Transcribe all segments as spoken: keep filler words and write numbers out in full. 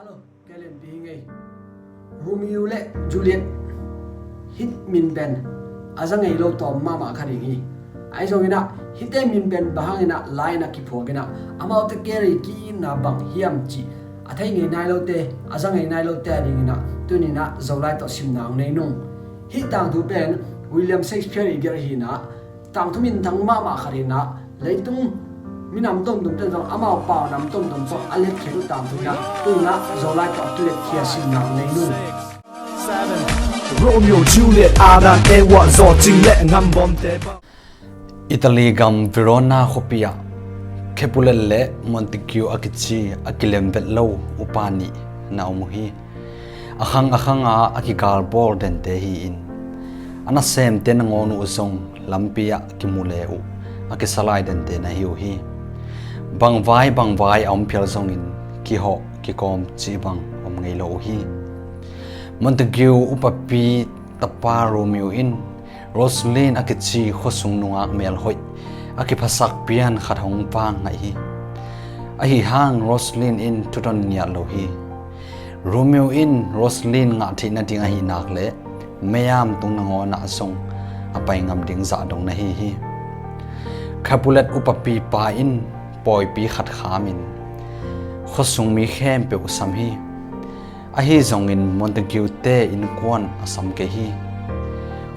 Hello, kei Lianpi hi ngei. Romeo le Juliet hih min pen a za ngei lo tawm mahmah kha ding hi. Ahi zongin ah hihte min pen bang hangin ah lai-in ah kiphuak in ah amaute carry ki-itna bang hiam cih a thei ngei nai lote, a za ngei nai lote a dingin ah tuni-in ah Zolai tawh simna hong nei nung. Hih tangthu pen William Shakespeare i gelh hi-in ah tangthu minthang mahmah khat hi-in ah leitung minam tomtom ten zong amau pau nam tomtom tawh a letkhiat uh tangthu hi-in ah tuni-in ah Zolai tawh a kiletkhia simna hong nei nung. Romeo Juliet, Adam Eva, zawcing le ngambawmte bang. Italy gam Verona khuapi ah Capulet le Montague a kici a kilem vet lo upa nih na om uh hi. A khang a khang a a kigalbawl dente hi-in a nasemte nangawn uh zong lampi ah kimu le uh a kisa lai dente na hi uh hi. Bangvai bangvai a om phial zongin kihawh kikawm cih bang om ngei lo uh hi. Montague upapi tapa Romeo in Rosaline a kici khuasung nungak melhoih a kiphasak pian khat hong vang ngaih hi. Ahi hang Rosaline in thuton ngiat lo hi. Romeo in Rosaline ngah theih nading ahih nak leh meiam tung nangawn ah zong a pai ngam ding zah dong na hi hi. Capulet upapi pa in pawipi khat khamin khuasung mi khempeuh sam hi. Ahi zongin Montague te innkuan a sam kei hi.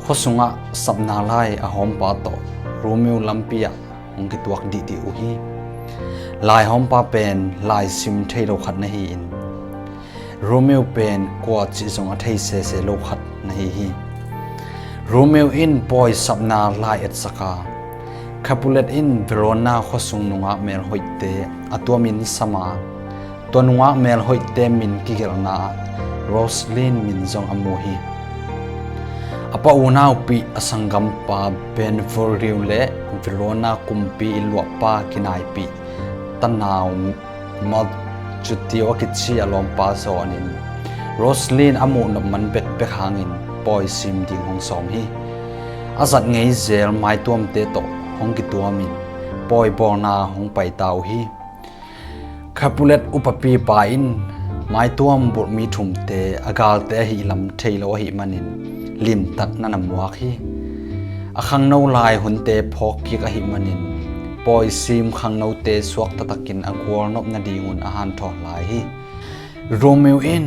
Khuasungah sapna lai a hawmpa tawh Romeo lampi ah hong kituak dihdih uh hi. Lai hawmpa pen lai sim thei lo khat na hi-in Romeo pen kua cih zong a thei sese lo khat na hi hi. Romeo in pawi sapna lai etsak a, Capulet in Verona khuasung nungak melhoihte a tuamin sam a, tua nungak melhoihte min kigelhna ah Rosaline min zong a mu hi. A pa unaupih a sanggampa Benvolio le Verona kumpi i luahpa kinaipih tanau Mercutio a kici a lawmpa zawnin Rosaline a muhnop man bekbek hangin pawi sim ding hong sawm hi. A zat ngei zel maituamte tawh hong kituamin pawi bawlna hong paita uh hi. Capulet upapipa in maituam bulhmi thumte a galte ahih lam thei lo ahih manin limtak na na muak hi. A khangno lai hunte phawk kik ahih manin pawisim khangnote suakta takin a gualnop nadingun a hanthawn lai hi. Romeo in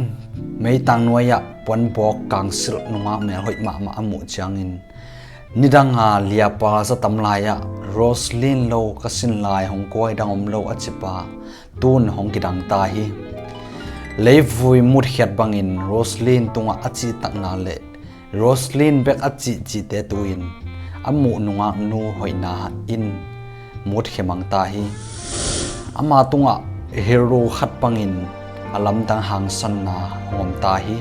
meitang nuai-ah puanbawk kangsilh nungak melhoih mahmah a muh ciangin nidanga liapa za tam lai-ah Rosaline lo ka sin lai hong kuai dang om lo a cipa tun hong kidang ta hi. Leivui mutkhiat bangin Rosaline tungah a cihtakna le Rosaline bek a cihcihte tu-in a muh nungaknu hoihna in mutkhia mang ta hi. Ama tungah hero khat bangin a lamdang hangsanna hong om ta hi.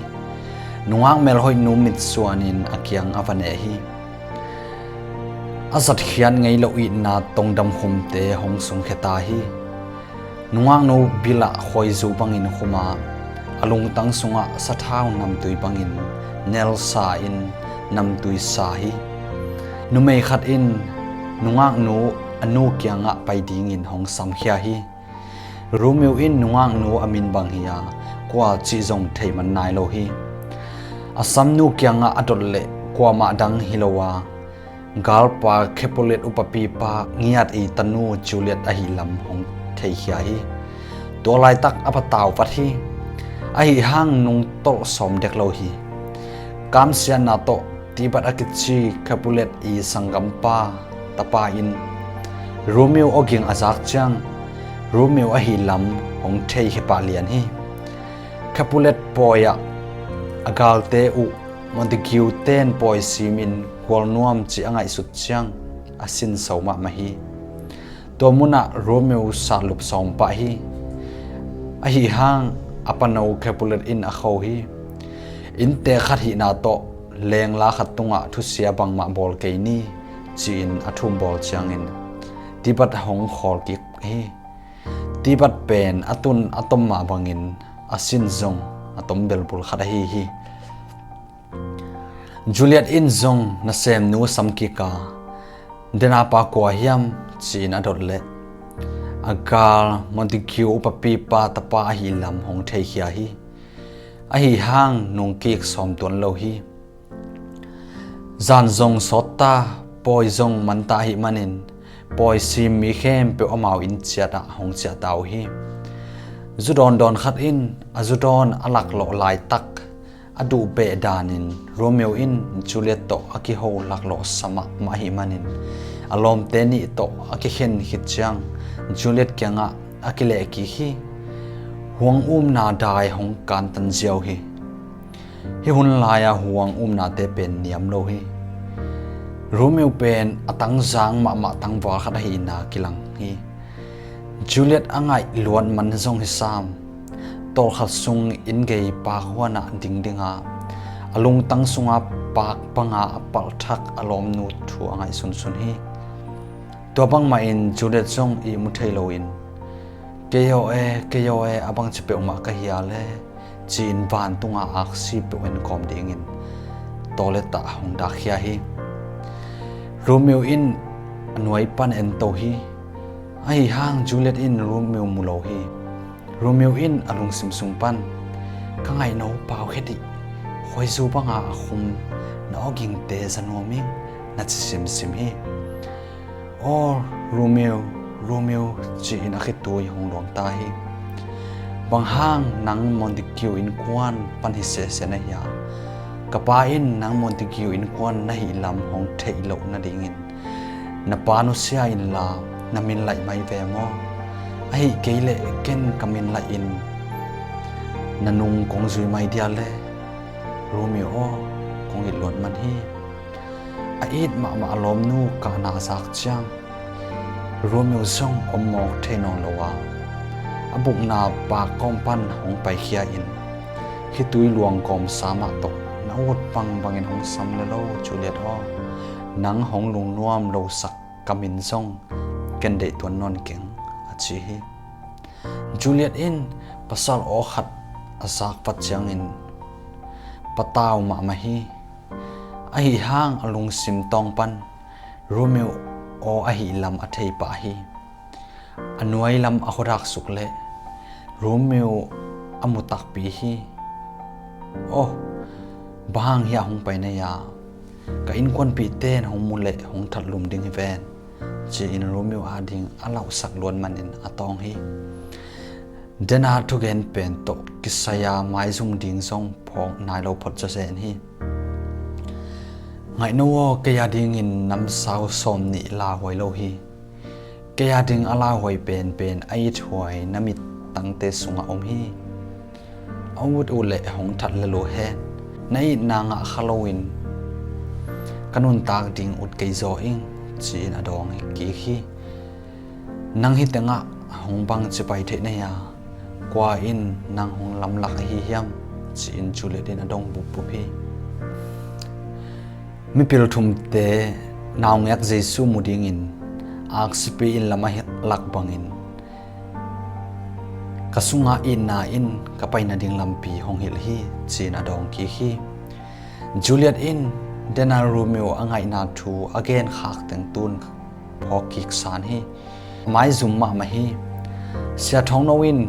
Nungak melhoihnu mitsuanin a kiang a va neh hi. A zatkhiat ngei loh itna tongdam khumte hong sungkhia ta hi. Nungaknu bilah khuaizu bangin khum a, a lungtang sungah sathau namtui bangin nelsa in namtui sa hi. Numei khat in nungaknu a nu kiangah pai dingin hong samkhia hi. Romeo in nungaknu a min bang hi a, kua cih zong thei man nai lo hi. A samnu kiangah a dot leh kuamah dang hi lo a, galpa Capulet upapipa ngiat i tanu Juliet ahih lam hong theikhia hi. Tua laitak a patau vat hi. Ahih hang nungtolh sawm dek lo hi. Kamsiatna tawh Tibat a kici Capulet i sanggampa tapa in Romeo awging a zak ciang Romeo ahih lam hong theikhia pah lian hi. Capulet pawi-ah a galte uh Montague ten pawi simin gualnuam cih a ngaihsut ciang a sinso mahmah hi. Tua munah Romeo sahlup sawm pah hi. Ahih hang a pano Capulet in a kho hi. Innte khat hihna tawh lengla khat tungah thusia bangmah bawl kei ni, ci-in a thum bawl ciangin Tibat hong khawl kik hi. Tibat pen a tun a tom mah bangin a sin zong a tom belbul khat ahi hi. Juliet in zong nasemnu sam kik a, denapa kua hiam, ci-in a dot leh a gal Montague upapipa tapa ahih lam hong theikhia hi. Ahi hang nungkik sawm tuan lo hi. Zan zong sawt ta, pawi zong man ta ahih manin pawi sim mi khempeuh amau inn ciat ah hong ciah ta uh hi. Zu dawndawn khat in a zu dawn a laklawh laitak a duh beh danin Romeo in Juliet tawh a kiho laklawh sa mahmah ahih manin a lawmte nih tawh a kikhen khit ciang Juliet kiangah a kilehkik hi. Huang umna dai hong kantan ziau hi. Hih hun lai-a huang umnate pen niam lo hi. Romeo pen a tangzang mahmah tangval khat ahihna kilang hi. Juliet a ngaih luat man zong hi sam. Tawlkhat sung inn gei pakhuanah dingdinga a lungtang sunga paak banga a palhthak a lawmnu thu a ngaih sunsun hi. Tua bangmahin Juliet zong ihmu thei loin, "Kei aw e, kei aw e, a bangci peuhmah ka hia le," ci-in vantunga aksi peuh en kawm dingin tawlet ah hong dakkhia hi. Romeo in a nuai pan ento hi. Ahi hang Juliet in Romeo mu lo hi. Romeo in a lungsim sung pan, "Ka ngaihno pau khe dih, khuaizu banga a khum na awgingte za nuam ing," na ci simsim hi. "Aw Romeo, Romeo," ci-in a khitui hong luang ta hi. "Bang hang nang Montague innkuan pan hi sese na hia? Ka pa in nang Montague innkuan na hih lam hong theih loh nadingin na pa nusia inla na min laih mai ve maw? Ahih kei leh ken ka min laih in na nung kong zui mai dia le? Romeo aw, kong it luat man hi." A it mahmah a lawmnu kahna a zak ciang Romeo zong om mawk thei nawn lo a, a bukna paak kawm pan hong paikhia in, "Khitui luang kawm sam ah tawh na ut bangbangin hong sam le lo, Juliet aw. Nang hong lungnuam losak ka min zong ken deih tuan nawn keng," a ci hi. Juliet in pasal aw khat a zak vat ciangin patau mahmah hi. Ahi hang a lungsim tawng pan Romeo aw ahih lam a thei pah hi. A nuai lam a khuadak suk leh Romeo a mu takpi hi. "Aw, bang hang hiah hong pai na hia? Ka innkuanpihte in hong mu leh hong thatlum ding hi ven," ci-in Romeo ading a lauhsak luat manin a tawng hi. Dena thugen pen tawh kisai-a maizum ding zong phawk nai lo phot zawzen hi. "Ngaihno aw, kei adingin namsau sawm nih lauhuai lo hi. Kei ading a lauhuai penpen a ithuai na mittangte sungah om hi. A ut uh leh hong that lel uh hen. Na itna ngah kha loin ka nuntak ding ut kei zaw ing," ci-in a dawng kik hi. "Nang hi tengah hong bangci pai theih na hia? Kua in nang hong lamlak ahi hiam?" ci-in Juliet in a dong bupbup hi. Mipil thumte naungek Jesu mu dingin aksipi inn lam a lak bangin ka sunga itna in ka pai nading lampi hong hilh hi, ci-in a dawng kik hi. Juliet in Dena Romeo a ngaihna thu a genkhak teng tun phawk kik san hi. Maizum mahmah hi. Sia Thawngno in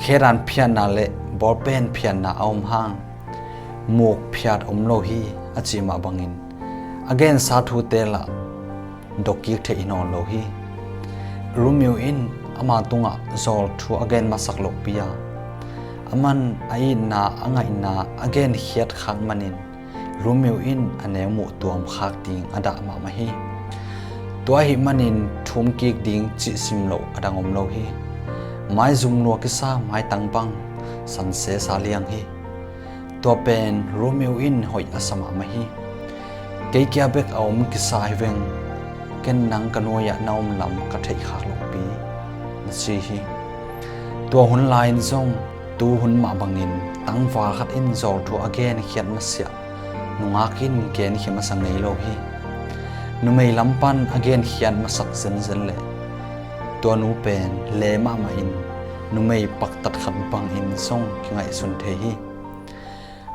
khedan phiatna le bawlpen phiatna a om hang muk phiat om lo hi, a cih mah bangin a gensa thute lah dok kik theih hi nawn lo hi. Romeo in ama tungah zawl thu a gen masak lohpi a, aman a itna a ngaihna a genkhiat khak manin Romeo in a neu muh tuam khak ding a dah mahmah hi. Tua ahih manin thum kik ding cih sim loh a dang om lo hi. Maizum lua kisa maitang bang san sesa liang hi. Tua pen Romeo in hoih a sa mahmah hi. Kei kia bek a om kisa hi veng, ken nang ka nuai-ah na om lam ka theih khak lohpi, na ci hi. Tua hun lai-in zong tu hun mah bangin tangval khat in zawl thu a genkhiat masiah nungak in genkhia masa ngei lo hi. Numei lam pan a genkhiat masak zenzen leh tua nu pen le mahmah in numei paktat khat bangin zong kingaihsun thei hi.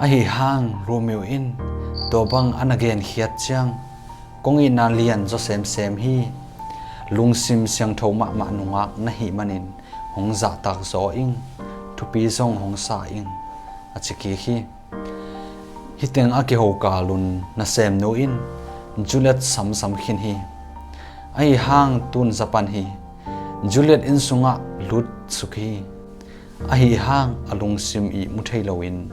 Ahi hang Romeo in tua bang a na genkhiat ciang, "Kong itna lian zaw semsem hi. Lungsim siangtho mahmah nungak na hih manin hong zahtak zaw ing, thupi zong hong sa ing, a ci kik hi. Hih teng a kiho kalun nasemnu in Juliet samsam khin hi. Ahi hang tun za pan hi. Juliet inn sungah lut suk hi. Ahi hang a lungsim ihmu thei loin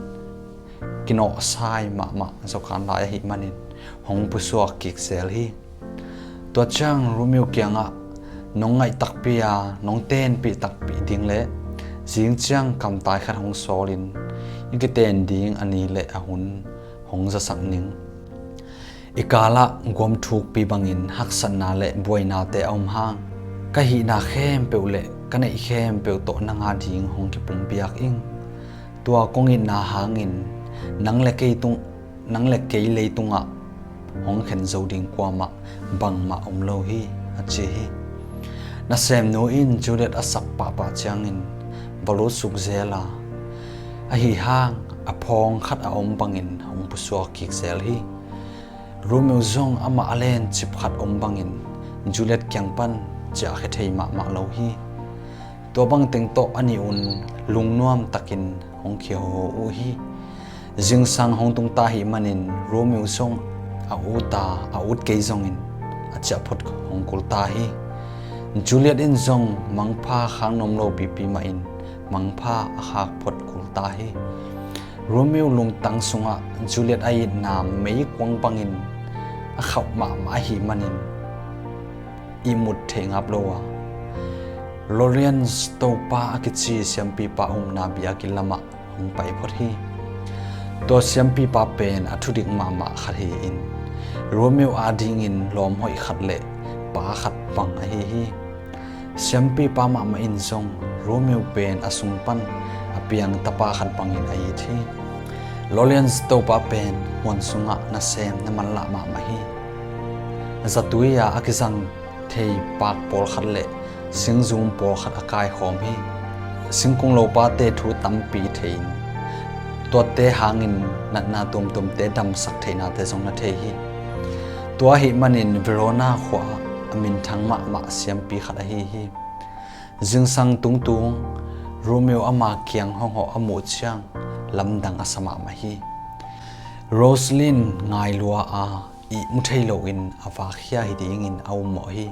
kinawhsai mahmah zokhan lai ahih manin hong pusuak kik zel hi. Tua ciang Romeo kiangah, "Nong ngaih takpi a, nong tenpih takpi ding le zing ciang kamtai khat hong sawlin i kiten ding a ni le a hun hong zasak ning. I kalah guam thukpi bangin haksatna le buainate a om hang, ka hihna khempeuh le ka neih khempeuh tawh nang a ding hong kipumpiak ing. Tua kong itna hangin nang le kei tung, nang le kei leitungah hong khen zo ding kuamah bangmah om lo hi," a ci hi. Nasemnu in Juliet a sak pahpah ciangin va lut suk zel a, ahi hang a phawng khat a om bangin hong pusuak kik zel hi. Romeo zong amah a lencip khat om bangin Juliet kiang pan ciahkhia thei mahmah lo hi. Tua bangteng tawh a nih un lungnuam takin hong khiaho uh hi. Zingsang hong tungta ahih manin Romeo zong a uta, a ut kei zongin a ciah phot hong kulta hi. Juliet in zong mangpha khak nuam lo pipi mahin mangpha a khak phot kulta hi. Romeo lungtang sungah Juliet a itna meikuang bangin a khauh mahmah ahih manin ihmut theih ngap lo a, Lorraine Topa a kici siampipa umna biakinn lamah hong pai phot hi. Tua siampipa pen a thudik mahmah khat hi-in Romeo adingin lawmhoih khat le pa khat bang ahi hi. Siampipa mahmah in zong Romeo pen a sung pan a piang tapa khat bangin a it hi. Lorraine Topa pen huan sungah nasem na manlah mahmah hi. Zatui-a a kizang thei paak pawlkhat le singzum pawlkhat a kaikhawm hi. Singkung lopate thu tampi thei-in tuate hangin natna tuamtuamte damsak theihnate zong na thei hi. Tua ahih manin Verona khua-ah a minthang mahmah siampi khat ahi hi. Zingsang tungtung Romeo ama kiang hong hawh a muh ciang lamdang a sa mahmah hi. Rosaline ngailua a ihmu thei loin a vakkhia hi dingin a ummawh hi.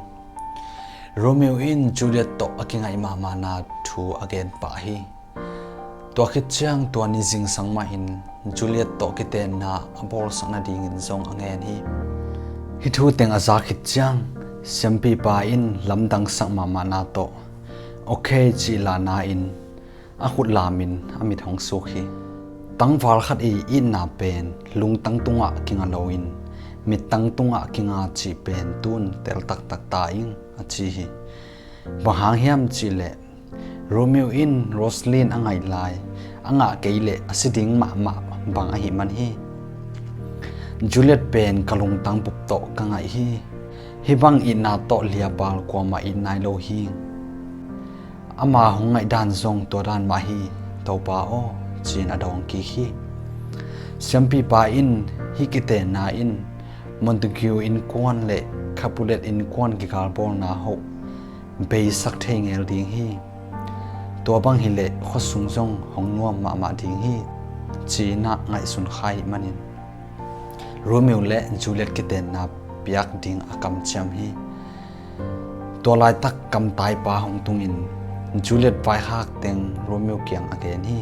Romeo in Juliet tawh a kingaih mahmahna thu a gen pah hi. Tua khit ciang tua ni zingsang mahin Juliet tawh kitenna a bawlsak nadingin zong a ngen hi. Hih thu teng a zak khit ciang siampipa in lamdangsak mahmahna tawh okay cih lahna-in a khut lamin a mit hong suk hi. Tangval khat i itna pen lungtang tungah kinga loin mittang tungah kinga cih pen tun tel taktak ta ing, a ci hi. Bang hang hiam cihleh Romeo in Rosaline a ngaih lai a ngah kei leh a si ding mahmah bang ahih man hi. Juliet pen ka lungtang bup tawh ka ngaih hi. Hih bang itna tawh liabal kuamah it nai lo hi. Ama hong ngaih dan zong tua dan mah hi, Topa aw, ci-in a dawng kik hi. Siampipa in hih kitenna in Montague innkuan le Capulet innkuan kigalbawlna hoh beisak thei ngel ding hi. Tua bang hileh khuasung zong hong nuam mahmah ding hi, ci-in a ngaihsun kha ahih manin Romeo le Juliet kitenna piak ding a kamciam hi. Tua laitak kamtaipa hong tungin Juliet vaikhak teng Romeo kiang a gen hi.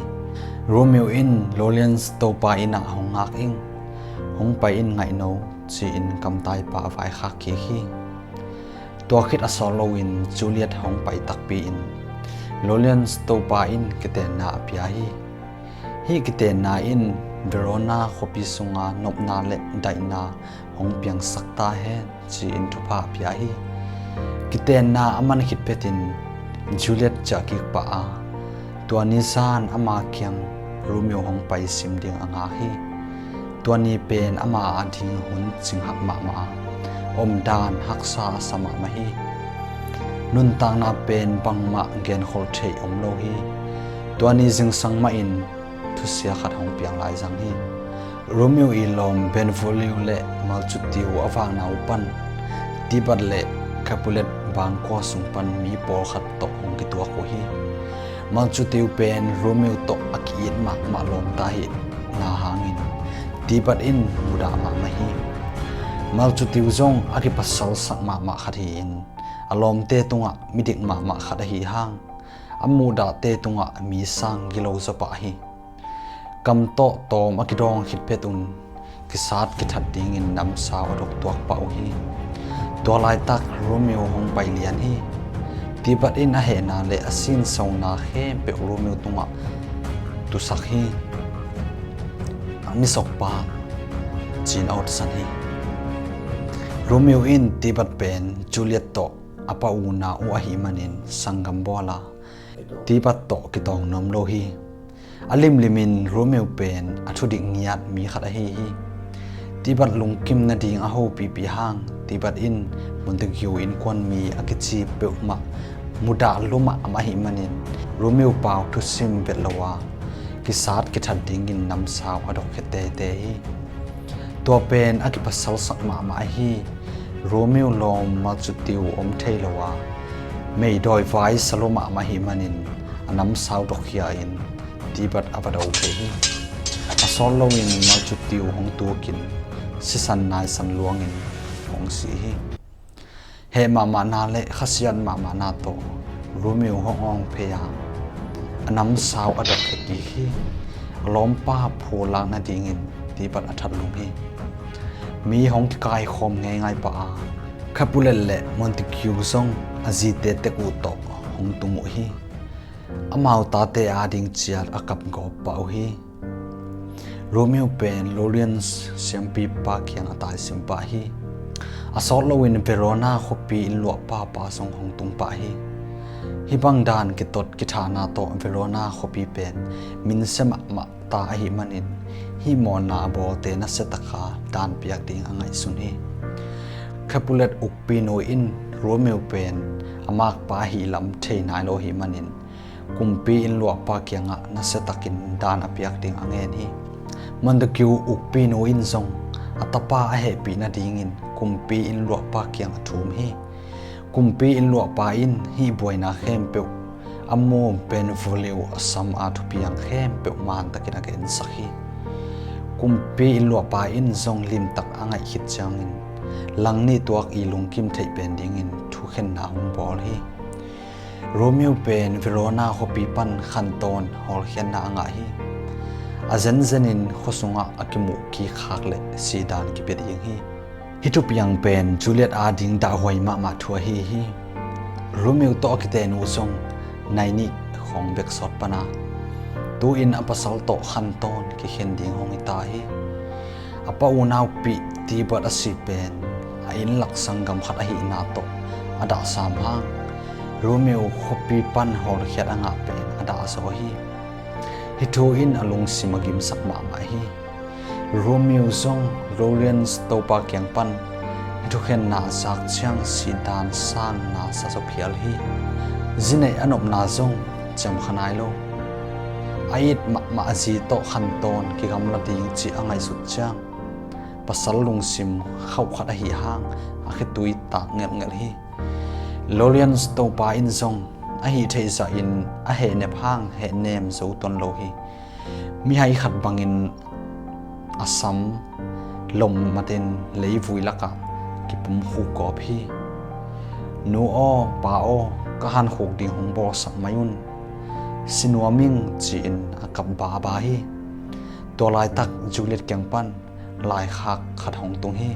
Romeo in Lorraine Topa inn ah hong ngak ing, hong pai in ngaihno, ci-in kamtaipa a vaikhak kik hi. Tua khit a sawt loin Juliet hong pai takpi-in Lorraine Topa in kitenna a pia hi. Hih kitenna in Verona khuapi sunga nopna le daihna hong piangsak ta hen, ci-in thupha a pia hi. Kitenna a man khit phetin Juliet ciah kik pah a, tua ni zan ama kiang Romeo hong pai sim ding a ngak hi. Tua ni pen ama ading hun cinghak mahmah a, omdan haksa a sa mahmah hi. Nuntakna pen bangmah genkhol theih om lo hi. Tua ni zingsang mahin thusia khat hong piang lai zang hi. Romeo i lawm Benvolio le Mercutio a vakna uh pan Tybalt le Capulet pangkua sung pan mi pawlkhat tawh hong kituak uh hi. Mercutiu pen Romeo tawh a ki-it mahmah lawmta ahihna hangin Tibat in mudah mahmah hi. Mercutiu zong a kipasalsak mahmah khat hi-in a lawmte tungah midik mahmah khat ahi hang a muhdahte tungah mi sang gilo zaw pah hi. Kam tawh tawm a kidawng khit phetun kisat kithat dingin namsau a dok tuak pah uh hi. Tua laitak Romeo hong pai lian hi. Tibat in a hehna le a sinsona khempeuh Romeo tungah tusak hi. A misokpa cin a otsan hi. Romeo in Tibat pen Juliet tawh a pa una uh ahih manin sanggam bawl a, Tibat tawh kitawng nuam lo hi. A limlimin Romeo pen a thudik ngiat mi khat ahi hi. Tibat lungkim nading a hopipi hang Tibat in Montague innkuan mi a kici peuhmah mudah lua mahmah ahih manin Romeo pau thusim vet lo a kisat kithat dingin namsau a dok khia teitei hi. Tua pen a kipasalsak mahmah ahi. Romeo lawm Mercutiu om thei lo a meidawi vai sa lua mahmah ahih manin a namsau dok khia-in Tibat a va do thei hi. A sawt loin Mercutiu hong tukin sisan naisan luangin hong si hi. Heh mahmahna le khasiat mahmahna tawh Romeo hong awng phei a, a namsau a dok khia kik hi. A lawmpa phu lak nadingin Tibat a that lum hi. Mi hong kikaikhawm ngeingai pah a, Capulet le Montague zong a zite tek uh tawh hong tung uh hi. Amau tate ading ciat a kapgawp pah uh hi. Romeo pen Lorient siampipa kiang a taisim pah hi. A sawt loin Verona khuapi innluahpa pa zong hong tung pah hi. Hih bang dan kitot kithahna tawh Verona khuapi pen minsia mahmah ta ahih manin hih mawhna a bawlte nasia taka dan piak ding a ngaihsun hi. Capulet ukpinu in Romeo pen a makpa ahih lam thei nai lo ahih manin kumpi innluahpa kiangah nasia takin dan a piak ding a ngen hi. Montague ukpinu in zong a tapa a hehpih nadingin kumpi innluahpa kiang a thum hi. Kumpi innluahpa in hih buaina khempeuh a mu Benvolio a sam a thupiang khempeuh mantakin a gensak hi. Kumpi innluahpa in zong limtak a ngaih khit ciangin langnih tuak i lungkim theih pen dingin thukhenna hong bawl hi. Romeo pen Verona khuapi pan khantawn hawlkhiatna a ngah hi. A zenzenin khua sungah a kimuh kikhak le sidan kipia ding hi. Hih thupiang pen Juliet ading dahhuai mahmah thu ahi hi. Romeo tawh a kiten uh zong nai nih khawng bek sawt pan a, tu-in a pasal tawh khantawn kikhen ding hong hi ta hi. A pa unaupih Tibat a sih pen a innlak sanggam khat ahihna tawh a dahsam hang Romeo khuapi pan hawlkhiat a ngah pen a dahzaw hi. Hih thu in a lungsim a gimsak mahmah hi. Romeo zong Lorient topa kiang pan hih thukhenna a zak ciang sidan sangna sa zaw phial hi. Zi neih a nopna zong ciamkha nai lo. A it mahmah a zi tawh khantawn kigamla ding cih a ngaihsut ciang pasal lungsim khauh khat ahih hang a khitui tak ngelhngelh hi. Lorient topa in zong a hih theih zahin a hehnep hang hehnem zo tuan lo hi. Mihai khat bangin a sam lom matin leivui lakah kipumkhuk gawp hi. Nu aw, pa aw, ka hankhuk ding hong bawlsak mai un. Si nuam ing, ci-in a kap baba hi. Tua laitak Juliet kiang pan laikhak khat hong tung hi.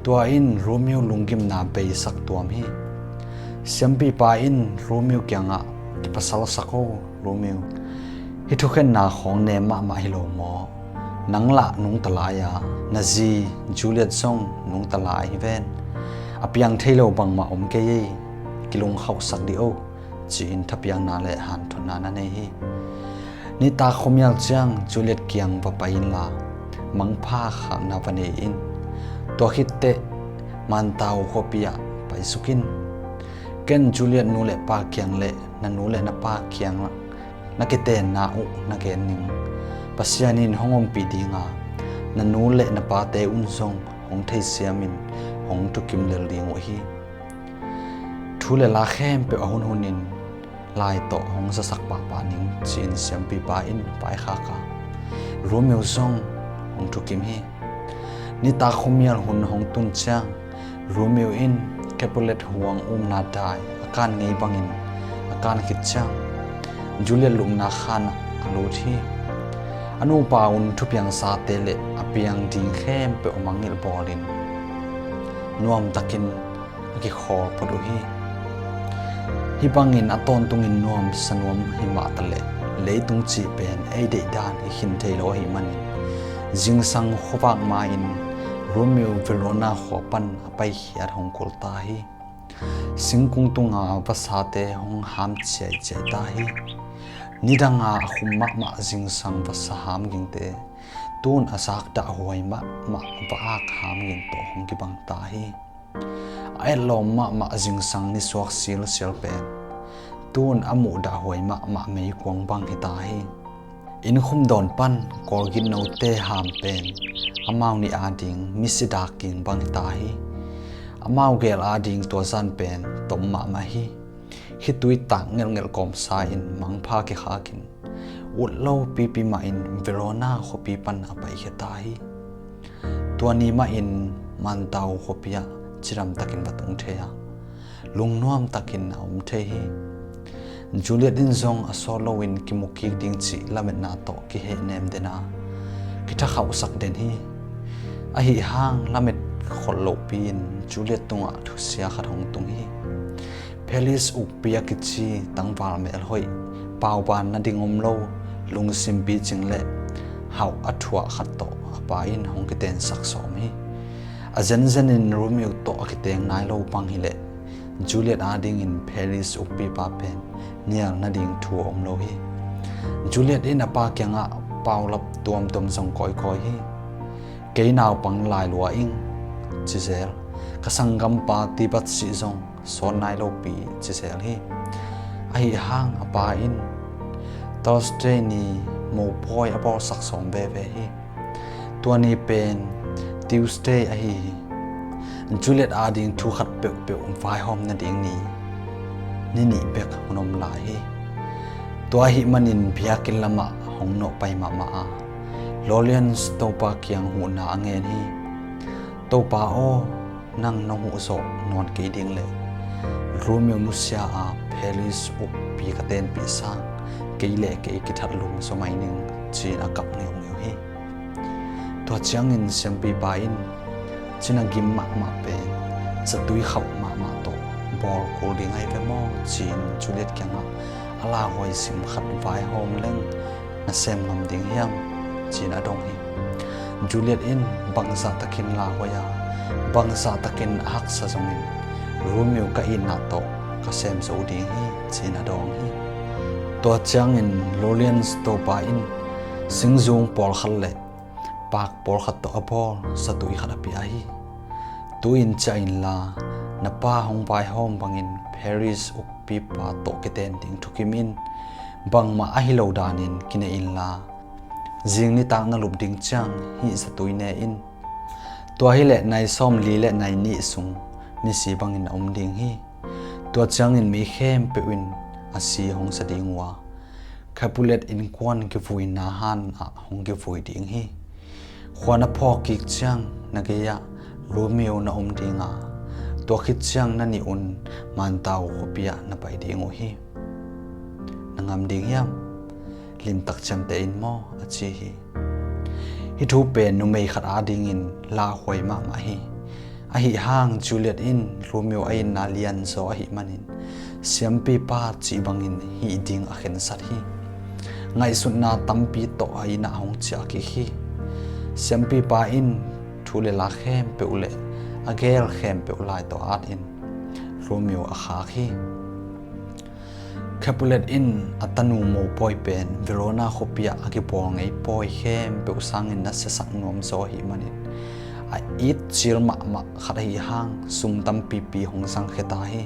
Tua in Romeo lunggimna beisak tuam hi. Siampipa in Romeo kiangah, "Kipasalsak o, Romeo. Hih thukhenna khawng nem mahmah hi lo maw? Nang lah nungta lai a, na zi Juliet zong nungta lai hi ven. A piang thei lo bangmah om kei ei. Kilungkhauhsak dih o," ci-in thapiakna le hanthotna na nei hi. Nitak khuamial ciang Juliet kiang va pai inla mangpha khakna va nei in. Tua khitteh Mantau khuapi ah paisuk in. Ken Juliet nu le pa kiang le na nu le na pa kiang na kitenna uh na gen ning. Pasian in hong ompih dinga na nu le na pate un zong hong theisiamin hong thukim lel ding uh hi. Thu le la khempeuh a hunhunin lai tawh hong sasak pahpah ning, ci-in siampipa in paikhak a, Romeo zong hong thukim hi. Nitak khuamial hun hong tun ciang Romeo in Capulet huang umna dai a kan ngei bangin a kan khit ciang Juliet lupna khan ah a lut hi. A nupa un thupiangsate le a piang ding khempeuh a mangngilh bawlin nuamtakin a kikhawl phot uh hi. Hih bangin a tawntungin nuamsa nuam hi mah taleh leitung cih pen ei deihdan hi khin thei lo ahih manin zingsang khuavak ma-in Romeo Verona khua pan a paikhiat hong kul ta hi. Singkung tunga vasate hong ham ciaiciai ta hi. Nidanga a khum mahmah zingsang vasa ham gingte tun a zak dahhuai mahmah va-ak ham ging tawh hong kibang ta hi. A etlawm mahmah zingsang nisuak silsial pen tun a muh dahhuai mahmah meikuang bang hi ta hi. Innkhum dawn pan Kawlgin note ham pen amau nih ading misi dak ging bang hi ta hi. Amau gel ading tua zan pen tom mahmah hi. Khitui tak ngelhngelh kawmsa in mangpha kikhakin ut lo pipi mahin Verona khuapi pan a paikhia ta hi. Tua ni mahin Mantau khuapi ah cidamtakin va tung thei a, lungnuamtakin a om thei hi. Juliet in zong a sawt loin kimukik ding cih lametna tawh kihehnem den a, kithakhauhsak den hi. Ahi hang lamet khol lohpi-in Juliet tungah thusia khat hong tung hi. Paris ukpi a kici tangval melhoih, pauban nading om lo, lungsim picing le hauh a thuah khat tawh a pa in hong kitensak sawm hi. A zenzenin Romeo tawh a kiteng nai lo bang hileh Juliet adingin Paris ukpipa pen nial nading thu a om lo hi. Juliet in a pa kiangah paulap tuamtuam zong kawikawi hi. Kei naupang lailua ing, ci zel. Ka sanggampa Tibatsi zong sawt nai lopi ci zel hi. Ahi hang a pa in Thursday ni mopawi a bawlsak sawm veve hi. Tua ni pen Tuesday ahi hi. Juliet ading thu khat peuhpeuh vaihawm nading ni, ni nih bek hun om lai hi. Tua ahih manin biakinn lamah hong nawh pai mahmah a, Lorleans Topa kiang huhna a ngen hi. Topa aw, nang nong huhzawh nawn kei ding le Romeo nusia a Paris ukpi ka tenpih sang kei le kei kithat lum zaw mai ning, ci-in a kap ngeungeu hi. Tua ciangin siampipa in cina gim mahmah pen zatui khauh mahmah tawh bawl kul ding ahi ve maw, ci-in Juliet kiangah a lauhuai sim khat vaihawm leng na sem ngam ding hiam, ci-in a dong hi. Juliet in bangzah takin lauhuai a, bangzah takin a haksa zongin Romeo ka itna tawh ka sem zo ding hi, ci-in a dawng hi. Tua ciangin Lorleans Topa in singzung pawlkhat le paak pawlkhat tawh a bawl zatui khat a pia hi. Tu-in ciah inla, na pa hong vaihawm bangin Paris ukpipa tawh kiten ding thukim in, bangmah ahi lo danin kinei inla, zing nitak na lup ding ciang hih zatui ne in. Tua hileh nai sawmli le nai nih sung misi bangin a om ding hi. Tua ciangin mi khempeuh in a si hong sa ding uh a, Capulet innkuan kivuina han ah hong kivui ding hi. Khua na phawk kik ciang na gei-ah Romeo na om ding a, tua khit ciang na nih un Mantau khuapi ah na pai ding uh hi. Na ngam ding hiam? Limtak ciamteh in maw, a ci hi. Hih thu pen numei khat adingin lauhuai mahmah hi. Ahi hang Juliet in Romeo a itna lianzaw ahih manin siampipa cih bangin hih ding a khensat hi. Ngaihsutna tampi tawh a inn ah hong ciah kik hi. Siampipa in thu le la khempeuh le a gel khempeuh lai tawh atin Romeo a khak hi. Capulet in a tanu mopawi pen Verona khuapi ah a kibawl ngei pawi khempeuh sangin na siasak nuam zaw ahih manin a it cil mahmah khat ahi hang sum tampipi hong zangkhia ta hi.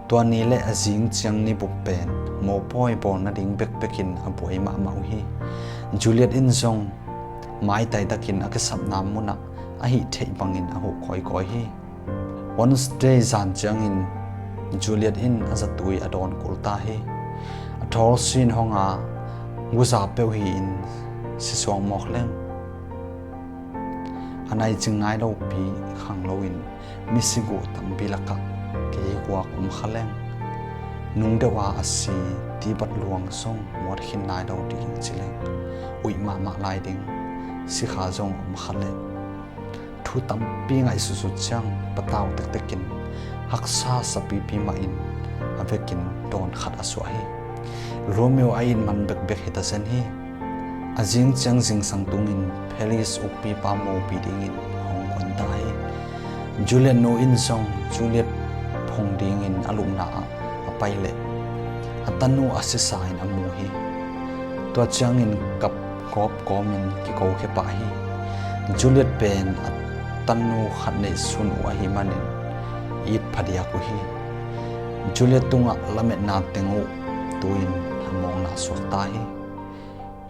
Tua ni le a zing ciang ni bup pen mopawi bawl nading bekbekin a buai mahmah uh hi. Juliet in zong maitai takin a kisapna munah a hih theih bangin a huh kawikawi hi. Wednesday zan ciangin Juliet in a zatui a dawn kul ta hi. A thawl sin hong a, guza peuh hi-in si suang mawk leng, a naicing nai lopi khang loin misi guh tampi lakah kei guak om kha leng, nung deuh a a si tibat luang zong muat khin nai lo ding ci leng, uih mahmah lai ding, sikha zong om kha leh, thu tampi ngaihsutsut ciang patau tektekin haksa sapipi mahin a vekin dawn khat a suah hi. Romeo a it man bekbek hi ta zen hi. A zing ciang zingsang tungin Paris ukpipa mopi dingin hong kuan ta hi. Juliet nu in zong Juliet phong dingin a lupna ah a pai leh a tanu a sisa in a mu hi. Tua ciangin kap gawp kawmin kikokhia pah hi. Juliet pen a tanu khat neih sun uh ahih manin it phadiak uh hi. Juliet tungah lametna teng uh tu-in hamawngna suak ta hi.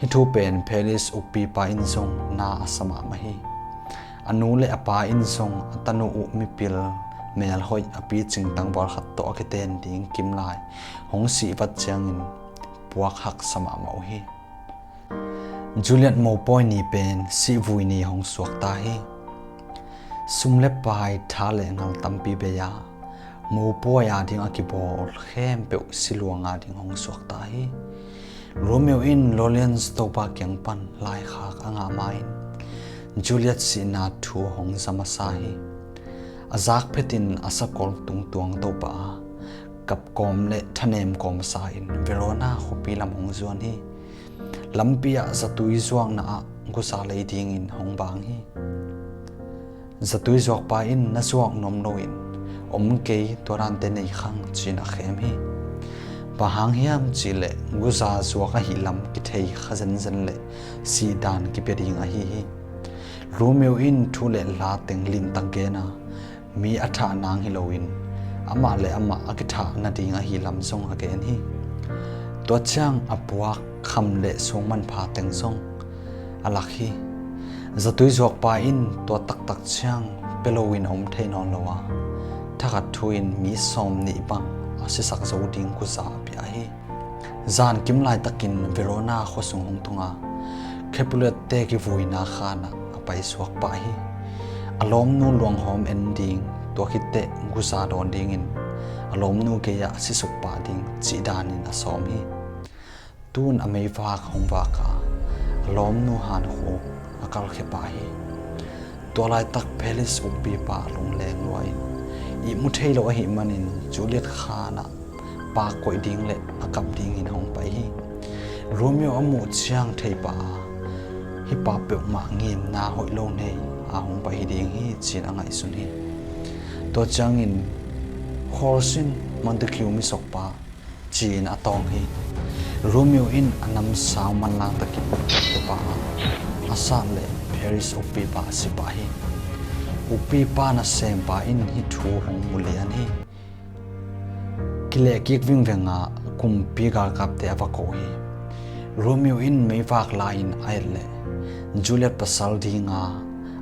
Hih thu pen Paris ukpipa in zong na a sa mahmah hi. A nu le a pa in zong a tanu uh mipil melhoih a picing tangval khat tawh a kiten ding kimlai hong sihvat ciangin puak haksa mahmah uh hi. Juliet mopawi ni pen sihvui ni hong suak ta hi. Sum le pai, tha le ngal tampi bei a, mopawi a ding a kibawl khempeuh siluang a ding hong suak ta hi. Romeo in Lorraine Stopa kiang pan laikhak a ngah ma-in Juliet sihna thu hong za masa hi. A zak phetin a sakol tungtuang topah a, kapkawm le thanem kawmsa in Verona khuapi lam hong zuan hi. Lampi ah zatui zuakna ah guza lei dingin hong bang hi. Zatui zuakpa in na zuak nuam loin om kei, tua dante nei khang ci-in a khem hi. Bang hang hiam cihleh guza zuak ahih lam kithei kha zenzen leh sihdan kipia ding ahi hi. Romeo in thu le la teng limtak gen a, mi a thah nang hi loin amah le amah a kithah nading ahih lam zong a gen hi. Tua ciang a puak kham le suang manpha teng zong a lak hi. Zatui zuakpa in tua taktak ciang pia loin a om thei nawn lo a, thakhat thu-in mi sawm nih bang a sisak zo ding guza a pia hi. Zan kim laitakin Verona khuasung hong tung a, Capulet-te kivuina khan ah a paisuak pah hi. A lawmnu luanghawm en ding, tua khitteh guza dawn dingin a lawmnu gei-ah sisuk pah ding cih danin a sawm hi. Tun a meivak hong vak a, a lawmnu hankhuk a kalkhia pah hi. Tua laitak Paris ukpipa lungleng lua in, ihmu thei lo ahih manin Juliet khan ah pak koih ding le a kap dingin hong pai hi. Romeo a muh ciang thei pah a, hih pa peuhmah ngimna hoih lo nei a hong pai hi ding hi ci-in a ngaihsun hi. Tua ciangin, "Khawl sin, Montague misokpa," ci-in a tawng hi. Romeo in a namsau manlang takin a pah a, a sat leh Paris ukpipa a si pah hi. Ukpipa nasempa in hih thu hong mulian hi. Kilehkik vingveng a kumpi galkapte a va ko hi. Romeo in meivak la-in a et leh Juliet pasal dinga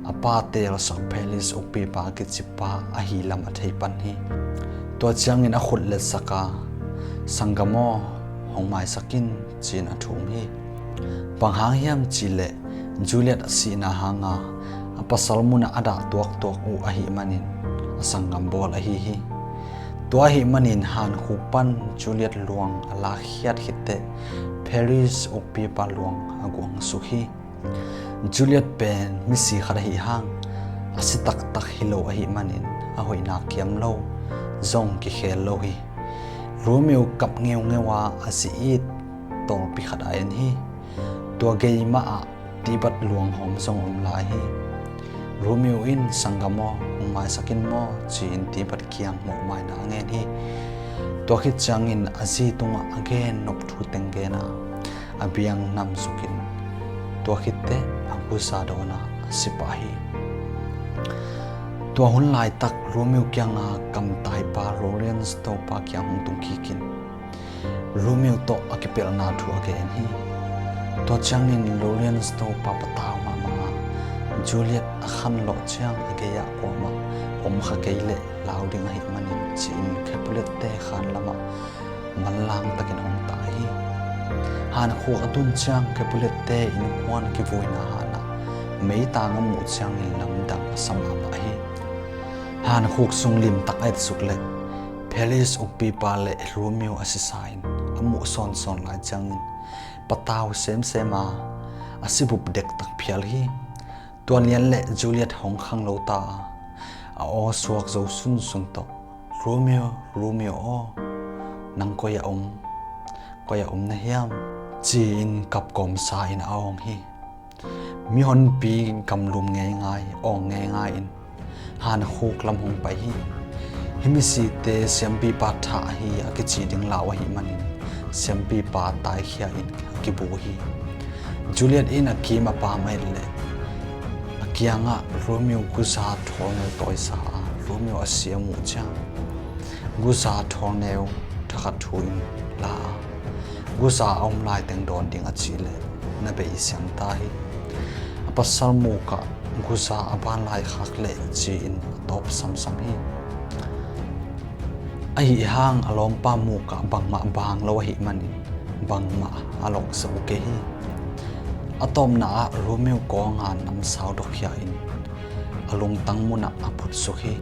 a pa teelsak Paris ukpipa kicippa ahih lam a thei pan hi. Tua ciangin a khut letsak a, "Sanggam aw, hong maisak in," ci-in a thum hi. Bang hang hiam cihleh Juliet a sihna hanga a pasal munah a dah tuaktuak uh ahih manin a sanggam bawl ahi hi. Tua ahih manin hankhuk pan Juliet luang a lakkhiat khitteh Paris ukpipa luang a guangsuk hi. Juliet pen misi khat ahih hang a si taktak hi lo ahih manin a hoihna kiam lo zong kikhel lo hi. Romeo kap ngeungeu a, a zi it tawlpi khat a en hi. Tua gei mah ah tibat luanghawm zong om lai hi. Romeo in, "Sanggam aw, hong maisak in maw?" ci-in tibat kiang mawhmaina a ngen hi. Tua khit ciangin a zi tungah a gen nop thu teng gen a, a biang namsukin tua khitteh a guza dawn a, a si pah hi. Tua hun laitak Romeo kianga kamtaipa Lorraine Stopa kiang hong tung kikin Romeo tawh a kipelhna thu a gen hi. Tua ciangin Lorraine Stopa patau mahmah a, Juliet a khanlawh ciang a gei-ah kuamah om kha kei leh lau ding ahih manin ci-in Capulet-te khan lamah manlang takin hong tai hi. Hankhuk a tun ciang Capulet-te innkuan kivuina hanah meitang a muh ciangin lamdang a sa mahmah hi. Hankhuk sung limtak a etsuk leh Paris ukpipa le Romeo a sisa in a muh sawnsawn lai ciangin patau semsem a, a sibup dektak phial hi. Tua lian le Juliet hong khang lo ta a, a aw suak zo sunsun tawh, "Romeo, Romeo aw, nang koi a om, koi a om na hiam?" ci-in kapkawmsa in a awng hi. Mihonpi gamlum ngeingai, awng ngeingai in Hankhuk lam hong pai hi. Hih misite siampipa thah ahi a kici ding lau ahih manin siampipa taikhia in a kibu hi. Juliet in a kim a pam a et leh a kiangah Romeo guza thawlneu tawisa a, Romeo a si a muh ciang guza thawlneu thakhat thu in la a, guza a om laiteng dawn ding a cih leh na bei siang ta hi. A pasal mukah guza a ban lai khak leh ci-in a tawp samsam hi. Ahi hang a lawmpa mukah bangmah bang lo ahih manin bangmah a lok zo kei hi. A tawpna ah Romeo kawnga namsau dawkhia in a lungtang munah a phutsuk hi.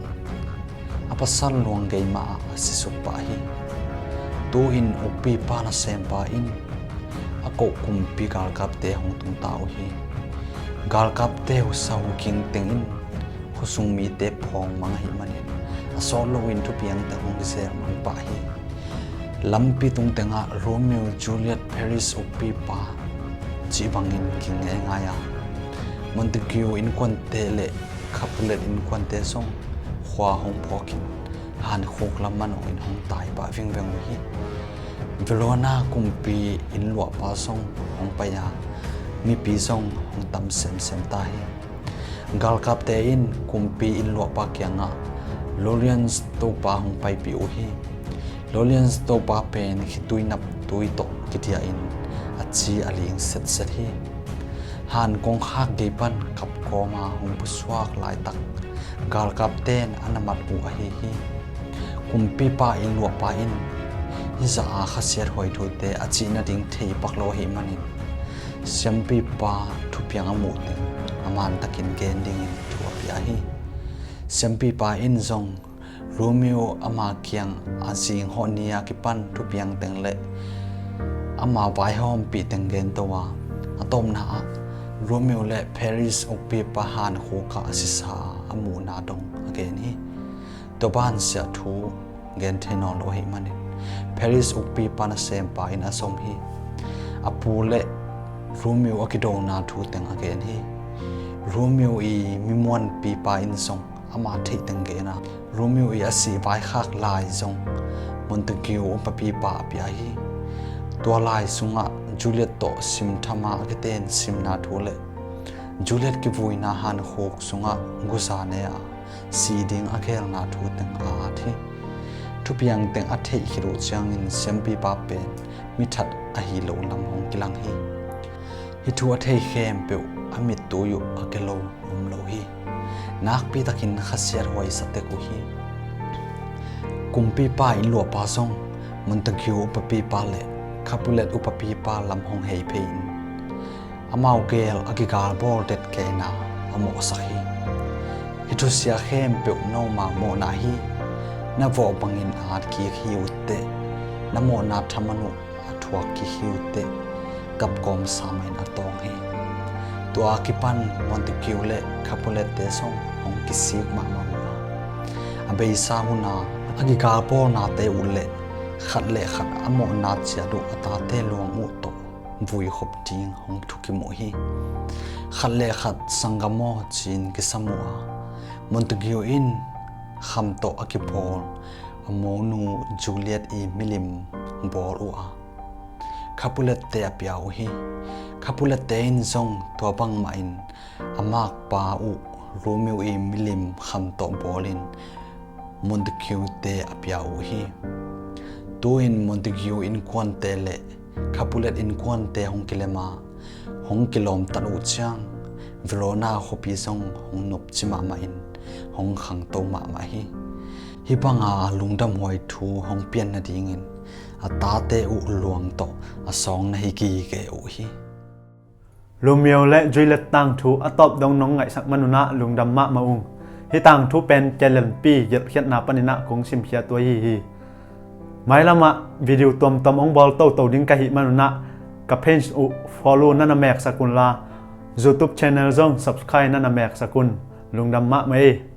A pasal luanggei mah ah a sisuk pah hi. Tu-in ukpipa nasempa in a koh kumpi galkapte hong tung ta uh hi. Galkapte husa huking tengin khuasung mite phawng mang ahih manin a sawt loin thupiang teng hong kizel mang pah hi. Lampi tung tengah Romeo Juliet Paris ukpipa cih bangin ging ngeingai a, Montague innkuante le Capulet innkuante zong khua hong phawkin Hankhuk lam manawhin hong tai pah vingveng uh hi. Verona kumpi innluahpa zong hong pai a, mipi zong hong tam semsem ta hi. Galkapte in kumpi innluahpa kiangah Lorraine Topa hong paipih uh hi. Lorraine Topa pen khitui naptui tawh kidiahin a ci a ling setset hi. Han kongkhak gei pan kapkawma hong pusuak laitak galkapten a na mat uh ahi hi. Kumpipa innluahpa in hih zah a khasiat huai thute a cih nading thei pak lo ahih manin siampipa thupiang a muh teng a mantakin gen dingin thu a pia hi. Siampipa in zong Romeo ama kiang a zinghawh ni a kipan thupiang teng le ama vaihawmpih teng gen to a, a tawpna ah Romeo le Paris ukpipa Hankhuk ah a sisa a muhna dong a gen hi. Tua bansiah thu gen thei nawn lo ahih manin Paris ukpipa nasempa in a zom hi. A pu le Romeo a kidona thu teng a gen hi. Romeo i mimuanpipa in zong ama theih teng gen a, Romeo i a sih vaikhak lai zong Montague upapipa a pia hi. Tua lai sungah Juliet tawh simthama a kiten simna thu le Juliet kivuina Hankhuk sungah guza ne a si ding a gelna thu teng a at hi. Thupiang teng a theih khit uh ciangin siampipa pen mithat ahi lo lam hong kilang hi. Hih thu a thei khempeuh a mittui uh a ke lo om lo hi. Nakpi takin khasiat huai sa tek uh hi. Kumpipa innluahpa zong Montague upapipa le Capulet upapipa lam hong hei phei in amau gel a kigalbawl detkehna a mawhsak hi. Hih thusia khempeuh noma mawhna hi. Na vawh bangin a at kik hi uh teh, na mawhna thaman uh a thuak kik hi uh teh, kapkawmsa mah in a tawng hi. Tua a kipan Montague le Capulet-te zong hong kisik mahmah uh a, a beisa hun a a kigalbawlnate uh le khat le khat a mawhna ciat uh a tate luang uh tawh vuikhop ding hong thukim uh hi. Khat le khat sanggam aw ci-in kisam uh a, Montague in kham tawh a kibawl a monu Juliet i milim bawl uh a, Capulet-te a pia uh hi. Capulet-te in zong tua bangmah in a makpa uh Romeo i milim kham tawh bawlin Montague-te a pia uh hi. Tu-in Montague innkuante le Capulet innkuante hong kilem a, hong kilawmtat uh ciang Verona khuapi zong hong nopci mahmah in hong khangto mahmah hi. Hih banga lungdamhuai thu hong pian nadingin a tate uh Luang tawh a sawng na hi gige uh hi. Romeo le Juliet tangthu a tawp dong nong ngaihsak manunah lungdam mahmah ung. Hih tangthu pen kelenpi gelhkhiatna paninah kong simkhiat uh ahi hi. Mailamah video tuamtuam hong bawl toto ding ka hih manunah ka page uh follow na na meksak unla YouTube channel zong subscribe na na meksak un. Lungdam mahmah ei.